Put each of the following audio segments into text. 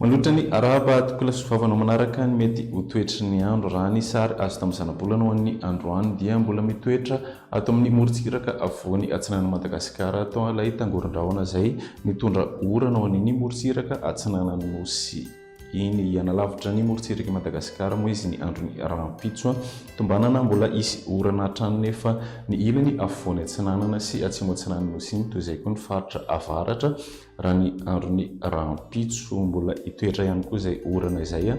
Manolotra ny arahaba tokolasovavana manaraka ny mety ho toetry ny andro. Raha ny sary azo tamin'ny zanabolana ho an'ny androany dia mbola mitoetra ato amin'ny morontsiraka afovoany atsinanan'i Madagasikara ato ilay tangoron-drahona izay nitondra orana ho an'iny morontsiraka atsinanan'ny Nosy iny. Hanalavitra ny morontsirak'i Madagasikara moa izy ny andron'ny rahampitso. Tombanana mbola hisy orana hatrany nefa ny ilany afovoany atsinanana sy atsimo atsinanan'ny Nosy iny toy izay koa ny faritra avaratra. Raha ny andron'ny rahampitso, mbola hitoetra ihany koa izay orana izay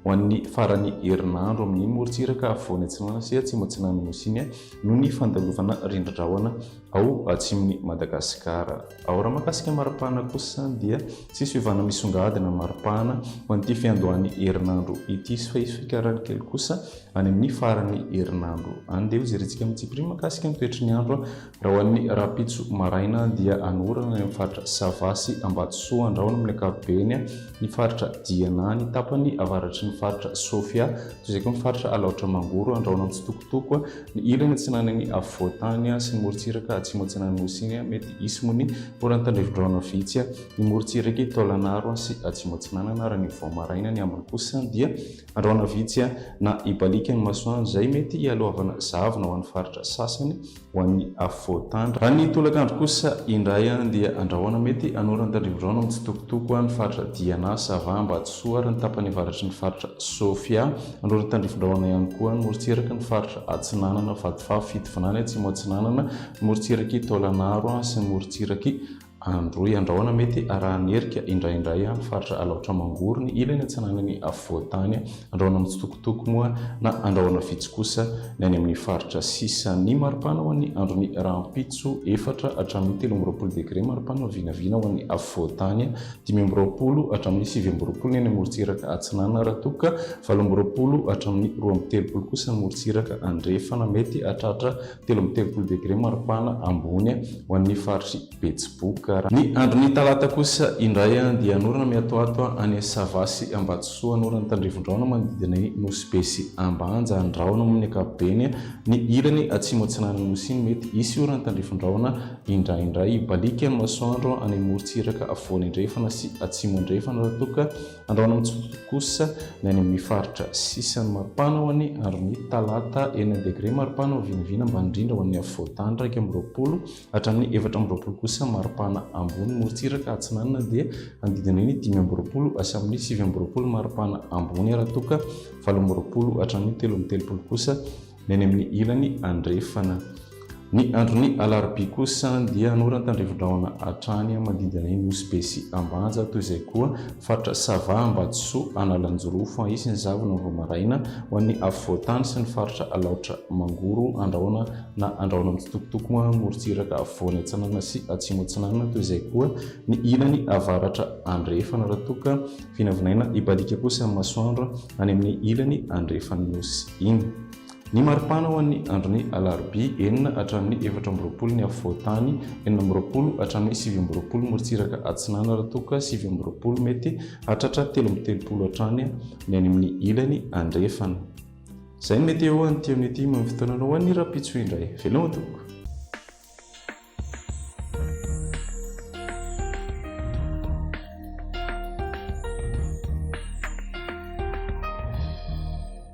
ho an'ny faran'ny herinandro amin'iny morontsiraka afovoany atsinanana sy atsimo atsinanan'ny Nosy iny noho ny fandalovana rindrin-drahona ao atsimon'i Madagasikara. Ao raha mahakasika maripana kosa dia tsy hisy fiovana misongadina maripana ho an'ity fiandohan'ny herinandro ity fa hisy fiakarany kely kosa any amin'ny faran'ny herinandro. Andeha hojerentsika amin'ny tsipiriany mahakasika ny toetry ny andro Raha ho an'ny rahampitso maraina dia hanorana any amin'ny faritra Sava sy Ambatosoa, Andrahona amin'ny ankapobeny, ny faritra Diana, ny tapany avaratry ny faritra Sofia, toy izay koa ny faritra Alaotra Mangoro, Andrahona Mitsitokotoko, ny ilany atsinanan'ny afovoantany sy ny morontsiraka atsimo atsinanan'ny Nosy iny, mety hisy moa ny oran-tandrivindrahona vitsy, ny morontsirak'i Taolagnaro sy Atsimo Atsinanana, raha ny vao maraina, ny ambiny kosa dia Andrahona vitsy na hibaliaka ny masoandro izay mety hialohavana zavona ho an'ny faritra sasany. ho an'ny afovoan-tany. Raha ny tolakandro kosa indray dia andrahoana mety hanoran-tandrivindraona mitsitokotoko ny faritra Diana, Sava, Ambatosoa ary ny tapany avaratry ny faritra Sofia. Hanoran-tandrivindrahona ihany koa ny morontsiraky ny faritra Atsinanana, Vatovavy, Fitovinany, Atsimo Atsinanana, ny morontsirak'i Taolagnaro sy ny morontsirak'i Androy. Andrahona mety arahan'ny erika indraindray ny faritra Alaotra Mangoro, ny ilany atsinanan'ny afovoan-tany. Andrahona mitsitokotoko moa na andrahona vitsy kosa ny any amin'ny faritra sisa. Ny maripana ho an'ny andron'ny rahampitso, efatra hatramin'ny 23 degre maripana vinavina ho an'ny afovoan-tany, 25 hatramin'ny 29 ny any amorontsiraka atsinanana raha toa ka 28 hatramin'ny 32 kosa ny morontsiraka andrefana. Mety hahatratra 33 degre maripana ambony ho an'ny faritr'i Betsiboka. Ny andron'ny talata kosa indray dia hanorana miatoato any Sava sy Ambatosoa, hanorana tandrivon-drahona manodidina ny Nosy Be sy Ambanja, ny rahona moa amin'ny ankapobeny ny ilany atsimo atsinanan'ny Nosy iny mety hisy orana tandrifin-drahona indraindray. Hibaliaka ny masoandro any amorontsiraka afovoany andrefana sy atsimo andrefana raha toa ka Andrahona mitsotsotra kosa ny any amin'ny faritra sisa. Ny maripana ho an'ny andron'ny talata, enina degre maripana ho vinavina ambany indrindra ho an'ny afovoan-tany, 21 hatramin'ny 24 kosa maripana ambony. Morontsiraka atsinanana dia manodidina ny 25 hatramin'ny 29 maripana ambony raha toa ka 28 hatramin'ny 33 kosa Ny any amin'ny ilany andrefana. Ny andron'ny alarobia kosa dia noran-tandrivindrahona hatrany manodidina ny Nosy Be sy Ambanja, toy izay koa faritra Sava, Ambatosoa, Analanjirofo, hisy ny zavona vao maraina ho an'ny afovoan-tany sy ny faritra Alaotra Mangoro, Andrahona na Andrahona mitsitokotoko, morontsiraka afovoany atsinanana sy atsimo atsinanana, toy izay koa ny ilany avaratra andrefana raha toa ka vinavinaina hibaliaka kosa ny masoandro any amin'ny ilany andrefan'ny Nosy iny. Ny maripana ho an'ny andron'ny alarobia, enina hatramin'ny 24 ny afovoan-tany, 26 hatramin'ny 29 morontsiraka atsinanana raha toa ka 29 mety hahatratra 33 hatrany ny any amin'ny ilany andrefana. Izay no mety eo an'ity amin'ity momba ny fotoananao ho an'ny rahampitso indray. Veloma tompoko.